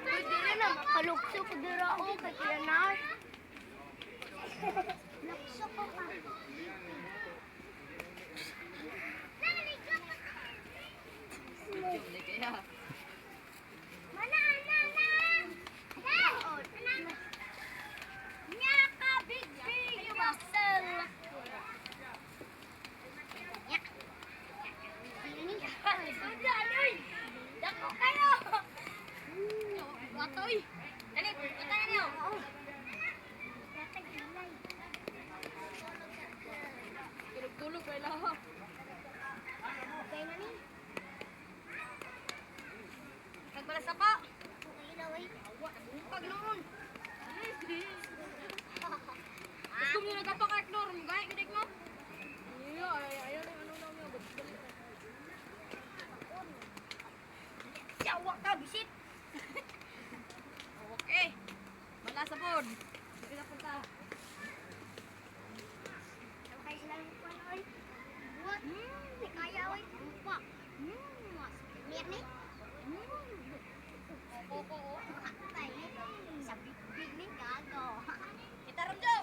Pwede na na, makalukso ko dira ako kay Kilanar. Lukso ko pa. Mana, ana, ana! Ana! Nyaka, big, big muscle. Nya. Dako kayo! Watoy! Dali, punta na niyo. Tulog-tulog ba ilaha? Okay na ni. Nagbalas pa. Ilaway. Pag noon. Gusto mo nagapakart nor, gaya gidig mo. Iya, ay ay ay ano na niya. Yawa ka, bisit. Okay. Wala sa board. Sige na punta. Okay sila ng kuwan, oy. What? Di kaya, oy. Upa. Mir ni? Opo, oh. Patay ni. Sa big big ni gago. Kita ron jo.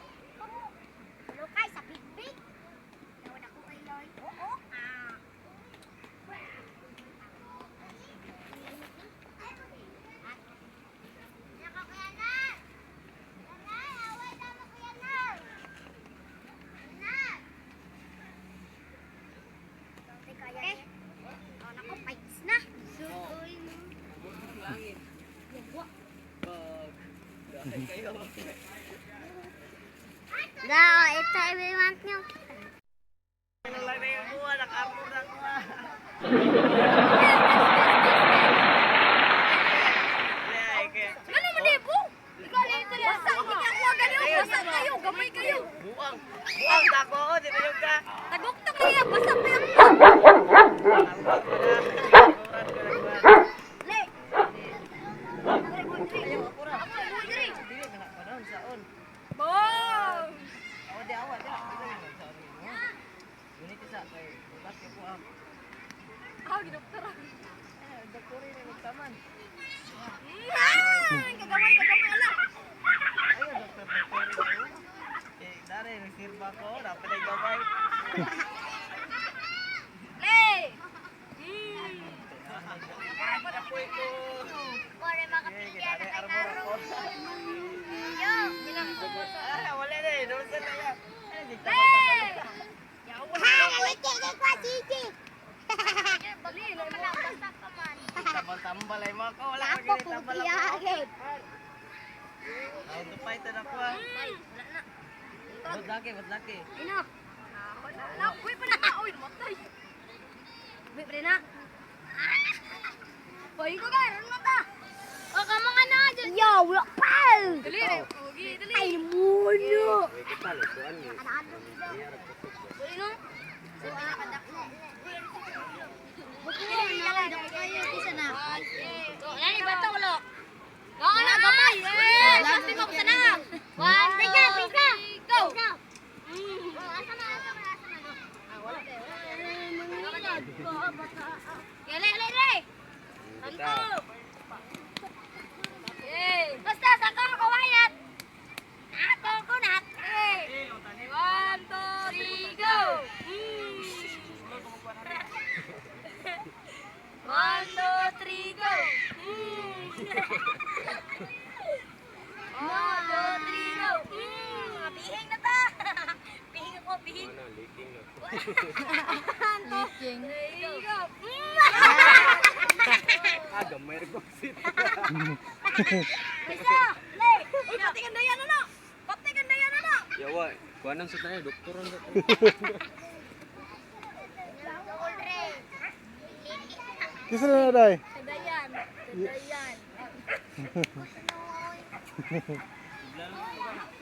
Lukay sa big big. Tawad ako kay Loy. Oo. Ah. Okay. Oh, nako, pipes na. Da, ito i-want nyo. Ano man di po? Ikaw lang ito. Basta hindi ka kuha ganyo. Basta kayo, gamay kayo. Buang. Buang dako ko, di ba yung ka? Taguktok niya, basta kayo. Le. Dili man ako doon saon. Bong! Awa di awa di. Unit isa kay bukas kay kuha. Ah, ginuktora. Eh, doktor ni magtaman. Ah, kagamay, kagamay ala. Ayo doktor doktor. Eh, dare nagsirba ko, dapat ay gabay. Le. Mm. Apoy ko. Kore makapilya na kay Naro. Yo, Ah, wala na eh, doon sa na yan. Ay, di Le. Ha, naliki kay kwa Gigi. Dali, Basta ka man. Tambal-tambal ay mo ako, wala ka Ako gini tambal kung ako. giyagin. How to fight na ako. ah. Wala na. Ba't laki, ba't laki? Ina. Wala na. Uy, pa na. Uy, matay. Uy, pa na. Hoy, ko ka, ron mata. O kamo nga na. Yo, wala pa. Dali, okay, dali. Ay, muno. Dali no. Nani ba to ulo? Nga na, gamay. Eh, last mo ko na. One, pisa, pisa. Go. Asa na, asa na, asa na. Dali, dali, dali. Tanto. Eh. Basta sa ko kawayat. Ako kunat. Eh. One, two, three, go. One, two, three, go. One, two, three, go. Pihing na ta. Pihing ako, pihing. One, two, three, go. Ah, gamay ra ko sit. Pisa, le. Uy, pati ganda yan, ano? Pati ganda yan, ano? Yawa, kuanan sa tayo, doktor ang Kisa na day? Sadayan. Sadayan. Bigla lang.